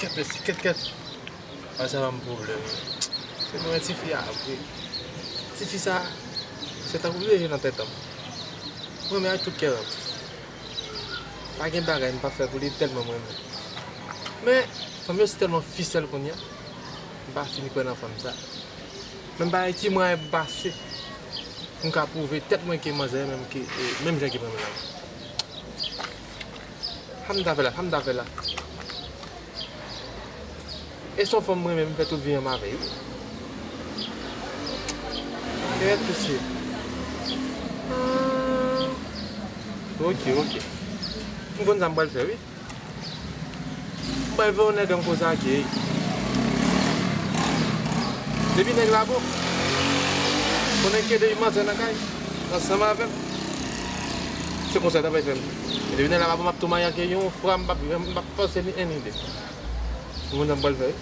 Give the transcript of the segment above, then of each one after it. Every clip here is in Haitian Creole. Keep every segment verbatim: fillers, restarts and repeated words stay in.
Kèt, mesye, kèt, kèt. Sa se yon pwoblèm. Se mwen, tifi a vre. Tifi sa, se tankou li rete nan tèt an m. Mwen renmen ak tout kè an. Pa gen bagay m p ap fè pou li tèlman mwen renmen. Men, fanm yo si tèlman fisèl kounye a. M pa fin kwè nan fanm sa. Men m pa wè ki mwayen m pase pou m ka pwouve tèt mwen ke manzè menm ke, e, menm jan ke mwen menm la. Sa m ta fè la, sa m ta fè la. E se yon fanm mwen menm m fè tout vi an m avè l wi. Kèt mesye. Ok, ok. M konn sa m pral fè wi. M pral voye yon nèg an koze ak li. Depi nèg la bon, konnen ke depi manzè nan kay, ansanm avè m, se konsa l ta pral fè m. E depi nèg la pa bon, m ap tou mayanke yon fwa, m p ap, m p ap panse ni en ni de. M konn sa m pral fè wi.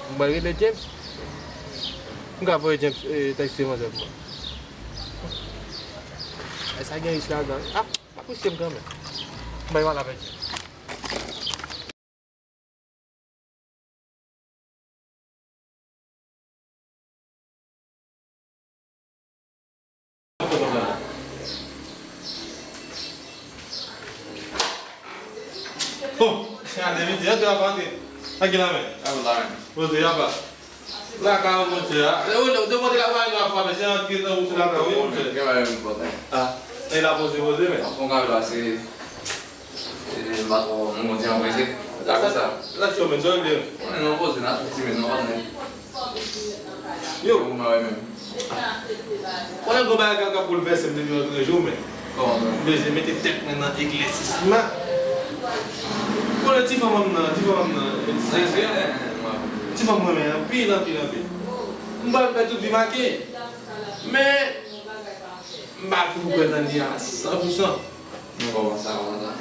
M pral rele James. M ka voye James, e, tèkste manzè pou mwen. E sa gen risk ladan wi. Ah, m ap riske m kanmenm. M pral pale avèk James. Bon, se a de midi, antre apa, antre. Antre la men. Poze apa. Lakay ou, monchè. Ou, ou te monte lakay ou yon fwa, men se antre nan wout lakay ou, wi, monchè. Ah, e la poze, poze, men. Fon ka pase. E, m pa twò, m konn di anprese. Dakò sa. Sa se yo menm, sa yo menm. Konnen non, poze nan, ti men non, patnè. Yo. Ou mwen menm. Konnen gon bagay k ap boulvèse m depi yon trè jou, men. Kòman sa? M bezwen mete tèt mwen nan eklèsisman. Konnen ti fanm nan, ti fanm nan. Ti fanm mwen renmen anpil, anpil, anpil. M pral fè tout vi m ak li. Men, m pa fin kwè nan li a san pou san. Men kòman sa, kòman sa?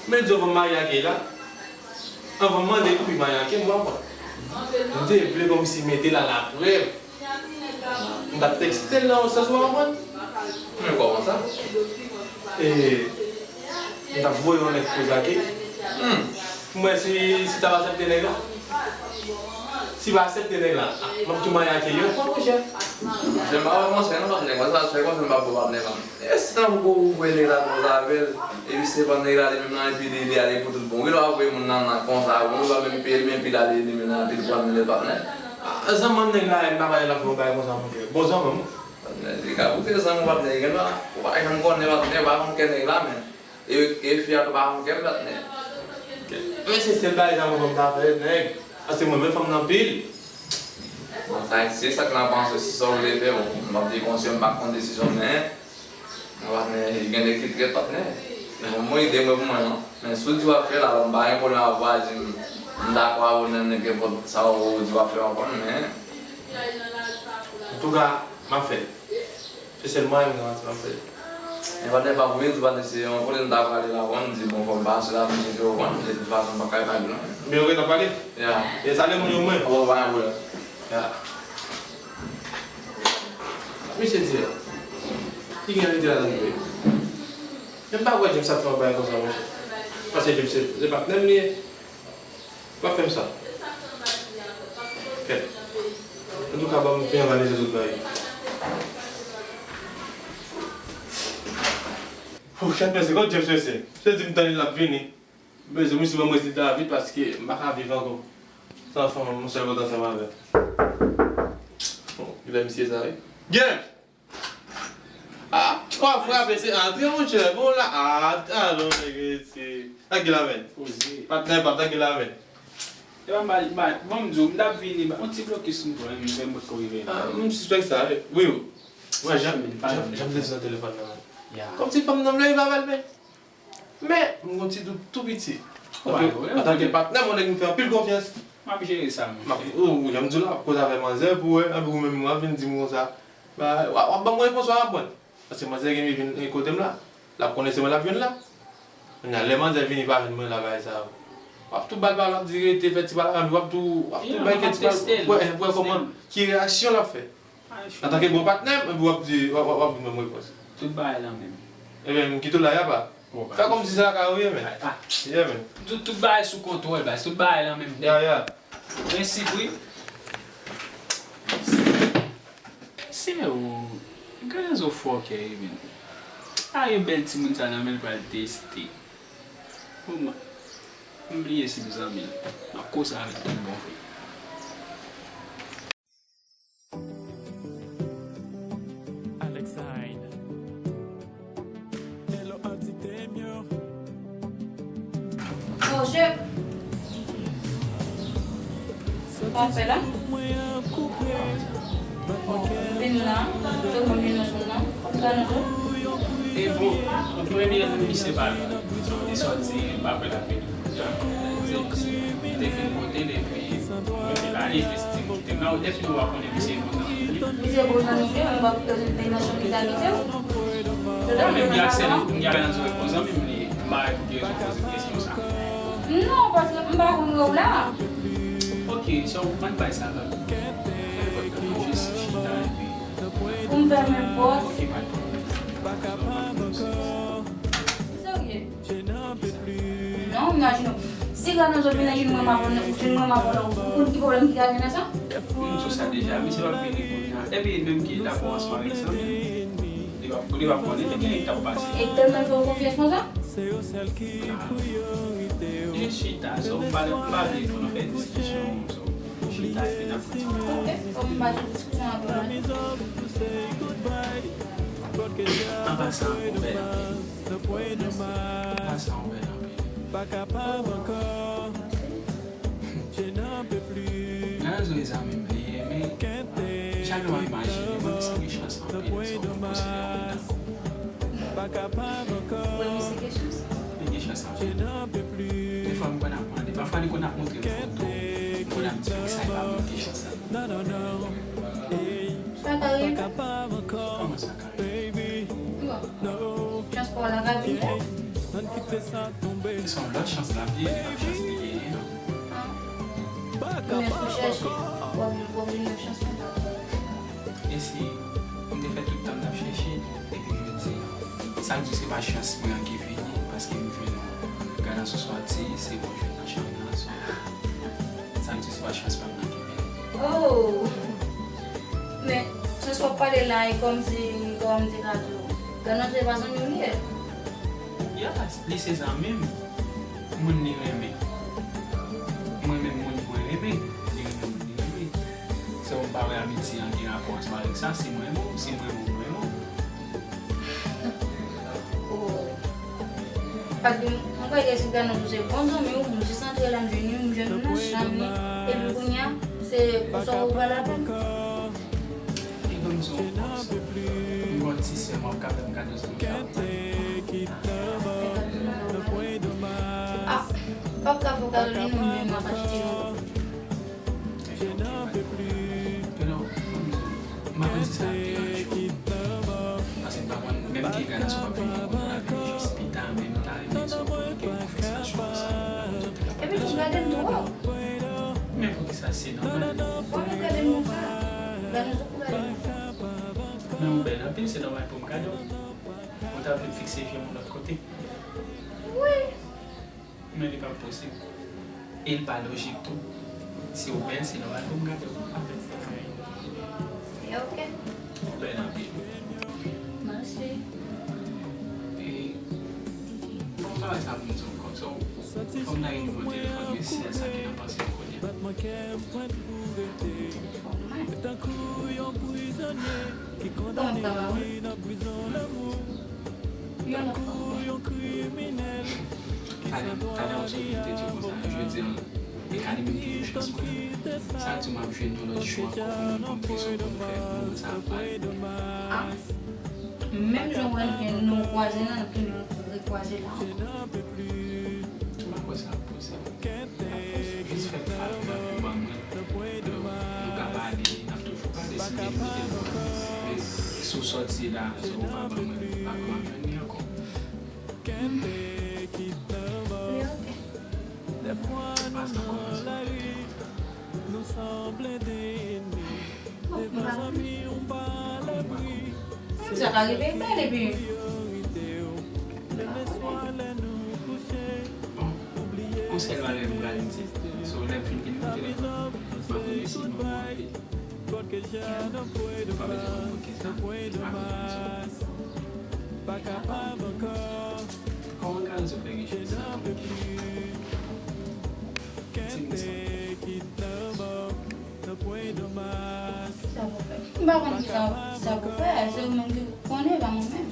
Men di w fò m marye ak li la. Anvan m mande l pou li marye ak li, m pa konn. M te vle kòmsi mete l alaprèv. M t ap tèkste l nan yon sans, w pa konprann? Men kòman sa? E, m t ap voye yon lèt koze ak li. Hmm. Pou m wè si, si l t ap aksepte nèg la. Si l pa aksepte nèg la, m ap tou marye ak li yon fwa, monchè. Monchè, m pa wè konsèy non, patnè. Konsa, sèl konsèy m ap ba w, patnè, pa m. E si tankou ou voye nèg la konsa avè l, epi se pa nèg la li menm nan, epi li, li ale pou tout bon. Ou genlè voye moun nan, nan konsa, bon, ou pa menm peye l, men epi l ale li menm nan, epi l pran nèg patnè. A, zanmanm nèg la, m pa kwè l ap fè yon bagay konsa, monchè. Bon zanmanm. Patnè, li ka koute zanmi w, patnè, genlè, ou pa janm konnen, patnè, ou pa konn kè nèg la, men. E, e fi a tou pa konn kè l, patnè. Men se sèl bagay sa mwen konn ta fè, nèg. Paske mwen, men fanm nan pil. Bon, sa, se sa k nan panse, se sa w vle fè, bon, m ap di konsèy, m pa konn desizyon, men. Mwen, patnè, gen de ki trèt, patnè. Men bon, mwen, ide mwen pou mwen, non. Men si w di w ap fè l, alò, m pa gen pwoblèm avè w, di m, m dakò avè w nan nenpòt sa w di w ap fè ankò, men. Antouka, m ap fè l. Se sèl mwayen m gen, m ap fè l. Men patnè, pa pou vin di patnè, se yon kote m ta prale la, w konn, m di, bon, fò m pase la, m di, w konn, de tout fason, m pa ka epa di non. Men yo gentan pale? Ya. E sa le moun yo mwen? Bon, pa gen pwoblèm. Ya. Misye di a, ki gen enterè ladan l wi. Men m pa kwè James ap fè yon bagay konsa, monchè. Paske James se, se patnè m li ye. W ap fè m sa. Kèt. Antouka, ban m ven analize tout bagay. Ou kèt, men se kòm James, mesye. Se di m tann li, l ap vini. Bezwen misye ban m rezilta a vit paske m pa ka viv ankò san fanm yon sèl kote ansanm avè l. Bon, kilè misye sa ye? James! Ah, w ap frape, se antre, monchè. Bon, la, ah, alon, nèg, se. Tanki la, men. Poze. Patnè pa, tanki la, men. E ban m ba, ba, bon, m di w, m t ap vini, ba, yon ti blokis m pran, m fè m potko rive. Ah, m sispèk sa, wi. Wi, wi. Jan, jan, jan m te di nan telefòn nan. Ya. Kòmsi fanm nan vle rive avè l, men. Men, m gon ti dout tou piti. Antanke patnè, m, yon nèg m fè anpil konfyans. M ap jere sa, monchè. M ap, ou, jan m di w la, m ap koze avèk manzè pou wè, epi ou menm, w ap vin di m konsa. Ba, w ap, w ap ban mwen repons, w ap aprann. Paske manzè gen vin kote m la. L ap konnen se mwen l ap jwenn la. Kounye a, lè manzè vini pa jwenn mwen la, bagay sa yo. W ap tou ba l pale, w ap di rete, fè ti pale, w ap tou, w ap tou bay kèk ti pale, pou wè, pou wè kòman, ki reyaksyon l ap fè. Antanke bon patnè m, epi w ap di, w ap, w ap, w ap vin ban m repons. Tout bagay lan menm. Ebyen, m kite w la, y a pa. Fè kòmsi se lakay ou ye, men. Yeah, men. Tout, tout bagay sou kontwòl, baz. Tout bagay lan menm tèt. Yeah, yeah. Prensip, wi. Se ou. Gade zo fòkè, wi, men. A, e bèl timoun sa nan men l pral teste. Bon, mwen, m bliye si m zanmi l. M ap koze avèk tout bon vre. Alex Hyde. Hello, Auntie Temio. Oh, chef. Sa w ap fè la? Vin la. Se mwen vin nan chanm nan. Sa nou tou? E bon, premye misye pa la. Li sòti, m pa kwè l ap vini. Te fin pote l epi mwen te la, li te kite m la, ou te fin wè konnen misye bon zanmi. Misye bon zanmi, se mwen pa kite w, se te nan chanm li ta kite w. Non, men m gen aksè nan, m gen aksè nan zòrèy bon zanmi m li ye. M pa wè pou ki rezon w poze kesyon sa. Non, paske m pa konn wè w la. Ok, so, ann bay sa la. Jis chita epi. Pou m fèmen pòt. Ok, pa de pwoblèm. Serye? Non, imajine w. Si grann zòt vin nan jwenn mwen, m ap vòlè, jwenn mwen, m ap vòlè, ou konn ki pwoblèm ki ka gen nan sa? M di w sa deja, misye p ap vini kounye a. Epi, menm ki ta bon ansanm avèk sa, li p ap, li p ap konnen ki gen k ap pase. E tèlman fè w konfyans konsa? Ah. Jis chita, so, m pa, m pa vle pou nou fè diskisyon, so, chita epi n ap kontinye. Ok, fò m pa sou diskisyon avè w la. An pasan, ou bèl anpil. An pasan, ou bèl anpil. Nan rezo e zanmi m li ye, men chak jou m ap imajine, mwen misye gen chans anpil, so mwen konsidere mwen tankou. Mwen misye gen chans? Li gen chans anpil. Defwa m konn ap mande, pafwa li konn ap montre m foto, m konn ap di poukisa li pa montre chans la. Sa ka rive? Kòman sa ka rive? Bon. Chans pa w la ka vini tou. Se yon lòt chans l ap ye, li p ap chans li genyen an. Ah. Men si w chèche, w ap, w ap jwenn yon chans konsa. E si m te fè tout tan m t ap chèche, epi jodi a, sa k di se pa chans mwen an ki vini, paske m jwenn yon gason sòti, se mwen jwenn nan chanm nan, so, sa k di se pa chans pa m nan ki vini. Oh! Men, sans w ap pale la, e kòmsi, kòmsi ka di w, Gannonje pa zanmi w li ye? Yes, li se zanmi m. Moun li renmen. Mwen menm, moun mwen renmen. Li renmen moun li renmen. So, m pa wè amitye an gen rapò ansanm avèk sa. Si mwen renmen w, si mwen renmen w, mwen renmen w. Oh. Paske m kwè ke si Gannonje se bon zanmi w, m jis antre la, m jwenn li, m jwenn li nan chanm li. Epi kounye a, se pou sa w pral avè l. Li ban m yon konsèy. M gon ti sè m ap ka fè m kado zanmi sa. Ah, m p ap ka fè w kado li non, men m ap achte yon. Pero, m pa konn si sa ap deranje w. Paske m pa konn, menm ke gade sou w ap vini, ou ta vini jis pita, men m ta renmen si w kominike m konfesasyon sa. Epi tou gade m twò. Men poukisa se nòmal? Ou pa gade m konsa. Gade m sou gade m konsa. Men ou bèl anpil, se nòmal pou m gade w. Ou ta vle m fikse je m yon lòt kote? Wi. Men li p ap posib. E l pa lojik tou. Si w bèl, se nòmal pou m gade w. E ok. Ou bèl anpil. Mèsi. E bon, bagay sa pou m di w ankò. So, fò m lage nimewo telefòn mesye a, sa ki nan panse m kounye a. Kòman sa va, wi? Yon lòt fwa. Talè, talè, w sot te di konsa, jodi a, e ka li menm ki yon chans mwen. Sa di m ap jwenn yon lòt jou ankò pou nou kontre, so pou nou fè moman sa ap pale. Ah, menm jan w wè n gen nou kwaze nan, nou toujou rekwaze la ankò. M pa kwè sa ap posib. Jis fè m favè a pou ban mwen. Nou, nou ka pale, n ap toujou pale, si m te mete l bò. Men si w sòti la, si w pa ban mwen, m pa kwè m ap jwenn li ankò. Wi, ok. Pas nan kòmansman. Bon, m pa konnen. Sa ka rive bèl epi. M pa konnen. Sèl bagay m pral di, so, lè m fin kite nan telefòn, m ap remèsye manman anpil. M pa bezwen konprann kisa, m pa konprann sa. Kòman Gazo fè gen chans sa? Di m sa. Sa pou fè. M pa konn kisa, kisa pou fè. Se ou menm ki konnen, pa mwen menm.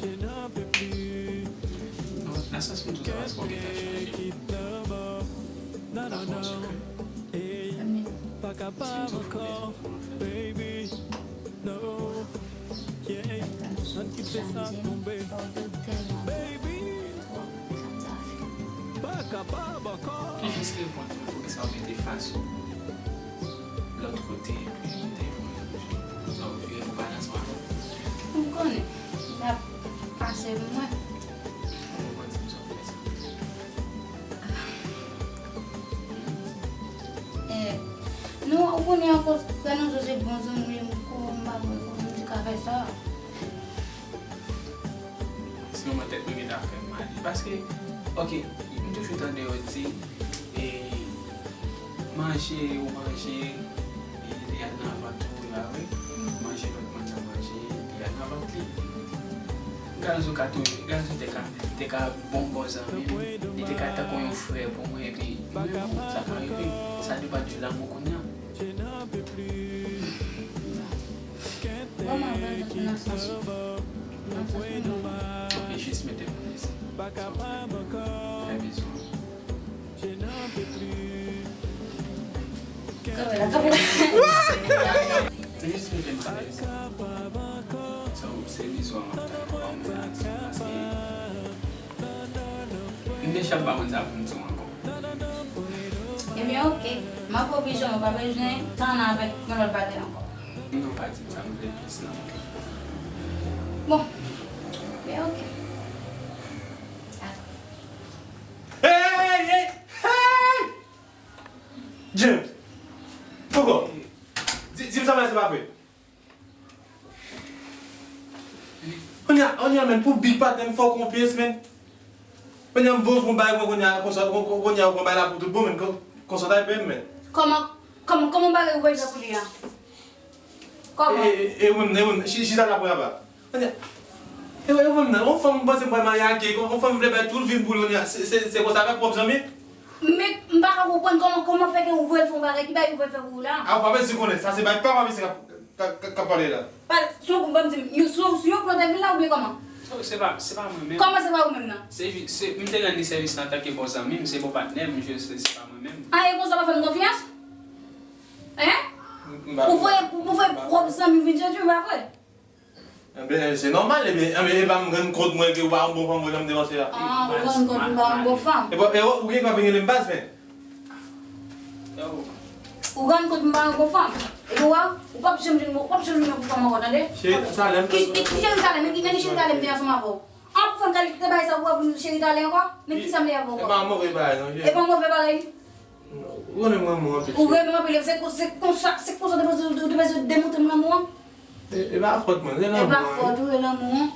Non, nan sans mwen di w sa, paske w gentan chanje. Sa fè yon sekrè. Amen. Si m di w fè yon sekrè. Jis reponn mwen poukisa w mete fas ou lòt kote epi ou te vire pou w vire pou w pale ansanm avè m. M konnen. L ap pase pou mwen. Ou konprann si m sot fè sa. Eh, non, ou konnen ankò, Fènanzo se bon zanmi m, kòman m pa wè kòman m te ka fè sa. Se yon mantèk mwen gentan fè m mal. Paske, ok, m toujou tande yo di, e, manje, ou manje, e, li al nan vant ou, e pa vre? Manje lòt moun nan manje, li al nan vant li. Gazo ka toujou, Gazo te ka, te ka bon bon zanmi m, li te ka tankou yon frè pou mwen, epi, men bon, sa ka rive, sa depann de lanmou kounye a. Vrèman, vrèman, se nan sans ou. Nan sans ou, non. Ok, jis mete m alèz. Fè bizou. Kanpe la, kanpe la. Jis mete m alèz. So, se bizou an m ap tann pou mwen la, paske m deja pa konn sa pou m di w ankò. Ebyen, ok. M ap oblije, ou pa bezwen tann avèk yon lòt bagay ankò. Non, pa di m sa, m vle plis nan. Bon. Ebyen, ok. Dakò. Hey, hey, hey! James! Poko! Di, di m sa, men se pa vre. Kounye a, kounye a, men, pou big patnè m fè w konfyans, men. Kounye a, m voye w fè yon bagay, kounye a, konsa, kon-, kon-, kounye a, w pran bagay la pou tout bon, men, kon-, konsa w ta peye m, men. Kòman, kòman, kòman bagay ou voye fè pou li a? Kòman? E, e, e, ou menm, e, ou menm, chi-, chita la pou laba. Kounye a, e, e, ou menm, nan, yon fanm, m panse m pral marye ak, yon fanm m vle bay tout vi m pou li, kounye a, se, se, se konsa avèk pwòp zanmi? Men, m pa ka konprann kòman, kòman fè ke ou voye l fè yon bagay, ki bagay ou voye l fè pou ou la? A, ou pa bezwen konnen, sa se bagay pa w, mesye, k ap K-, k-, k ap pale la? Pale, sou, ban m di m, yo, sou, sou yon plan te vin la oubyen kòman? Non, se pa, se pa mwen menm. Kòman se pa ou menm nan? Se, se, m te rann li sèvis la antanke bon zanmi m, se bon patnè m, je, se, se pa mwen menm. An, e konsa w pa fè m konfyans? Hein? M, m pa, ou voye, ou voye pwòp zanmi w vin tchantche, pa vre? Enben, se nòmal, enben, enben, e pa m rann kont mwen ke w pa yon bon fanm, jan m te panse a. An, ou rann kont ou pa yon bon fanm. E pa, e ou, ou gen kwa vin rele m baz, men? Ou rann kont m pa yon bon fanm. Epi w wè, ou p ap janm jwenn, ou p ap janm jwenn yon bon fanm ankò, tande? Cheri talè m. Ki, ki, ki cheri talè m? Men ki, men ki cheri talè m te ansanm avè w? An, pou fè m kalite bagay sa pou w ap vin cheri talè ankò? Men kisa m te avè w ankò? E pa yon move bagay, non, cheri. E pa yon move bagay? Ou konnen m renmen w anpil, cheri. Ou renmen m anpil, se kon, se konsa, se konsa w te bezwen, w te bezwen demontre m lanmou an? E, e pa fòt mwen, se lanmou an, wi. E pa fòt ou, e lanmou an.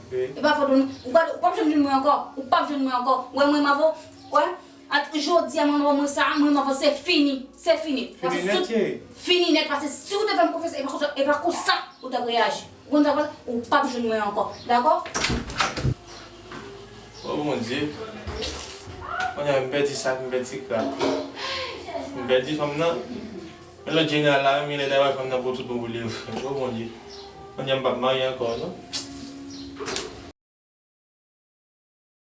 Wi. E pa fòt ou, non. Ou pa, ou p ap janm jwenn mwen ankò. Ou p ap jwenn mwen ankò. Ou wè mwen avè w, wè. Ant jodi a, mwen, mwen, mwen, sa, mwen, mwen, se fini. Se fini. Fini nèt, cheri. Fini nèt, paske si w te fè m konfyans, e pa konsa, e pa konsa ou t ap reyaji. Ou konn sa k pase? Ou p ap jwenn mwen ankò. Dakò? O Bondye. Kounye a, m pèdi sak, m pèdi krak. M pèdi fanm nan. Men lòt jeneral la, menm, li lè ta wè fanm nan pou tout bon pou li. O Bondye. Kounye a, m p ap marye ankò, non.